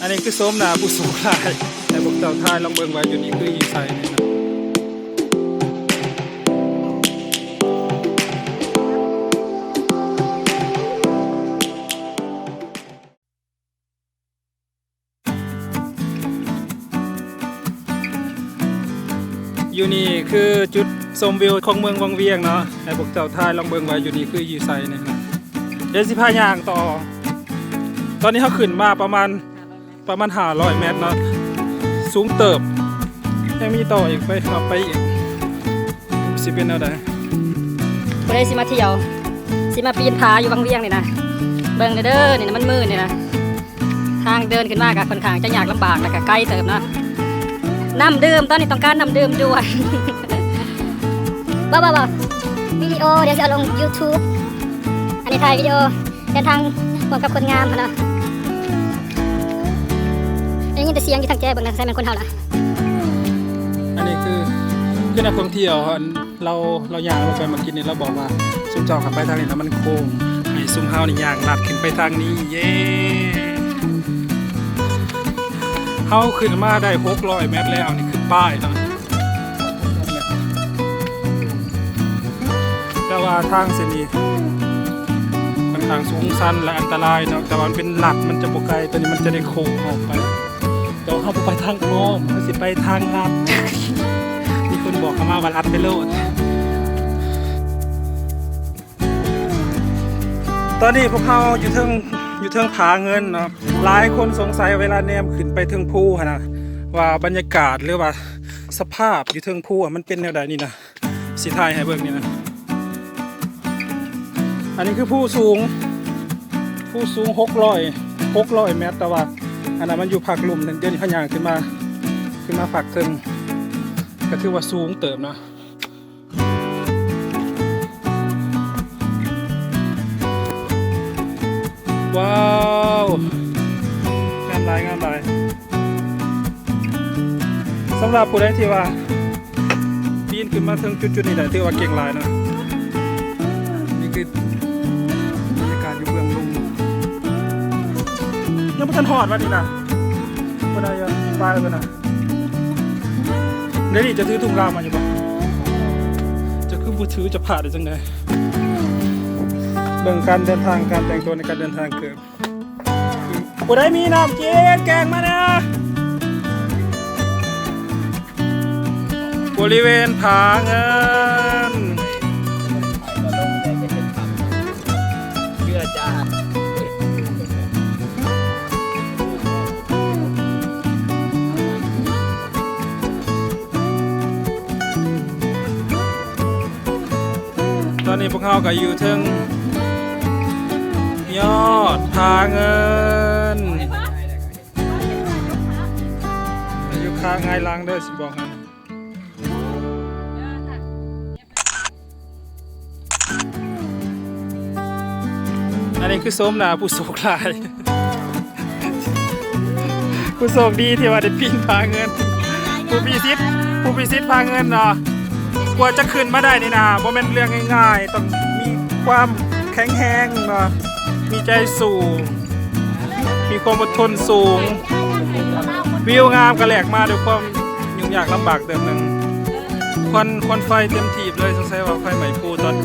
ອັນນີ້ຄືໂສມໜ້າຜູ້ໂຊກຮ້າຍ ໃຫ້ພວກເຈົ້າຖ່າຍລອງເບິ່ງວ່າຢູ່ນີ້ຄືຢູ່ໃສນີ້ນະ. ຢູ່ນີ້ຄືຈຸດຊົມວິວຂອງເມືອງວັງວຽງເນາະ ໃຫ້ພວກເຈົ້າຖ່າຍລອງເບິ່ງວ່າຢູ່ນີ້ຄືຢູ່ໃສນີ້ນະ. ດຽວຊິພາຍ່າງຕໍ່. ຕອນນີ້ເຮົາຂຶ້ນມາປະມານ ປະມານຫ້າຮ້ອຍແມັດເນາະ ສູງເຕີບ ຍັງມີຕໍ່ອີກ ໄປ ໄປອີກ ຊິເປັນແນວໃດ? ຜູ້ໃດຊິມາທ່ຽວ ຊິມາປີນຜາຢູ່ວັງວຽງນີ້ນະ ເບິ່ງເດີ ນີ້ນະ ມັນມືດນີ້ນະ ທາງເດີນຂຶ້ນມາກໍຄ່ອນຂ້າງຈະຍາກລຳບາກ ແລ້ວກໍໄກເຕີບເນາະ. ນ້ຳດື່ມ ຕອນນີ້ຕ້ອງການນ້ຳດື່ມດ່ວນ ບໍ່ ບໍ່ ບໍ່ ວິດີໂອ ດຽວຊິເອົາລົງຢູທູບ ອັນນີ້ຖ່າຍວິດີໂອ ເດີນທາງຮ່ວມກັບຄົນງາມຫັ້ນນະ. ໄດ້ຍິນແຕ່ສຽງຢູ່ທາງແຈ ເບິ່ງນະ ໃສ່ແມ່ນຄົນເຮົາລະ. ອັນນີ້ຄື ຄືນັກທ່ອງທ່ຽວ ອັນ ລາວ ລາວຍ່າງລົງໄປເມື່ອກີ້ນີ້ ລາວບອກວ່າ ຊຸມເຈົ້າຂັບໄປທາງນີ້ນະມັນໂຄ້ງ ໃຫ້ຊຸມເຮົານີ້ຍ່າງລັດຂຶ້ນໄປທາງນີ້. ເຢ້ ເຮົາຂຶ້ນມາໄດ້ຫົກຮ້ອຍແມັດແລ້ວ ນີ້ຄືປ້າຍເນາະ. ແຕ່ວ່າທາງເສັ້ນນີ້ຂ້ອນຂ້າງສູງຊັນ ແລະ ອັນຕະລາຍເນາະ ແຕ່ວ່າມັນເປັນລັດ ມັນຈະບໍ່ໄກ ຕົວນີ້ມັນຈະໄດ້ໂຄ້ງອອກໄປ ແຕ່ວ່າເຮົາບໍ່ໄປທາງອ້ອມ ເຮົາຊິໄປທາງລັດ. ມີຄົນບອກເຂົ້າມາວ່າລັດໄປໂລດ. ຕອນນີ້ພວກເຮົາຢູ່ເທິງ ຢູ່ເທິງຜາເງິນເນາະ. ຫຼາຍຄົນສົງໄສເວລາແນມຂຶ້ນໄປເທິງພູຫັ້ນນະ ວ່າບັນຍາກາດ ຫຼືວ່າສະພາບຢູ່ເທິງພູມັນເປັນແນວໃດນີ້ນະ ຊິຖ່າຍໃຫ້ເບິ່ງນີ້ນະ. ອັນນີ້ຄືພູສູງ ພູສູງຫົກຮ້ອຍ ຫົກຮ້ອຍແມັດ ແຕ່ວ່າອັນນັ້ນມັນຢູ່ພາກລຸ່ມ ດຽວນີ້ພະຍ່າງຂຶ້ນມາ ຂຶ້ນມາພາກເທິງ ກໍຖືວ່າສູງເຕີບເນາະ. ວ້າວ ງາມຫຼາຍ ງາມຫຼາຍ. ສຳລັບຜູ້ໃດທີ່ວ່າປີນຂຶ້ນມາເຖິງຈຸດໆນີ້ໄດ້ ຖືວ່າເກັ່ງຫຼາຍເນາະ. ນີ້ຄືບັນຍາກາດຢູ່ເບື້ອງລຸ່ມ ຍັງບໍ່ທັນຮອດວັດນີ້ນະ ບໍ່ໄດ້ ປາຍໄປນະ. ເດນີ້ ເຈົ້າຖືທຸງລາວມາຢູ່ບໍ່? ເຈົ້າຄືບໍ່ຖື ເຈົ້າພາໄດ້ຈັ່ງໃດ? ເບິ່ງການເດີນທາງ ການແຕ່ງຕົວໃນການເດີນທາງ ຄື ຜູ້ໃດມີນ້ຳກິນ ແກງມາແດ່. ບໍລິເວນຜາເງິນ ເຊື່ອຈ້າ. ຕອນນີ້ພວກເຮົາກໍຢູ່ເທິງຍອດຜາເງິນ ຢ່າຢູ່ຂ້າງຫງາຍຫຼັງເດີ ຊິບອກໃຫ້. ອັນນີ້ຄືໂສມໜ້າຜູ້ໂຊກຮ້າຍ ຜູ້ໂຊກດີທີ່ວ່າໄດ້ປີນຜາເງິນ ຜູ້ພິຊິດ ຜູ້ພິຊິດຜາເງິນເນາະ. ກວ່າຈະຂຶ້ນມາໄດ້ນີ້ນະ ບໍ່ແມ່ນເລື່ອງງ່າຍໆ ຕ້ອງມີຄວາມແຂງແຮງເນາະ ມີໃຈສູ້ ມີຄວາມອົດທົນສູງ. ວິວງາມກໍແລກມາດ້ວຍຄວາມຫຍຸ້ງຍາກລຳບາກເຕີບໜຶ່ງ. ຄວັນ ຄວັນໄຟເຕັມຖີບເລີຍ ສົງໄສວ່າໄຟໄໝ້ພູຕອນ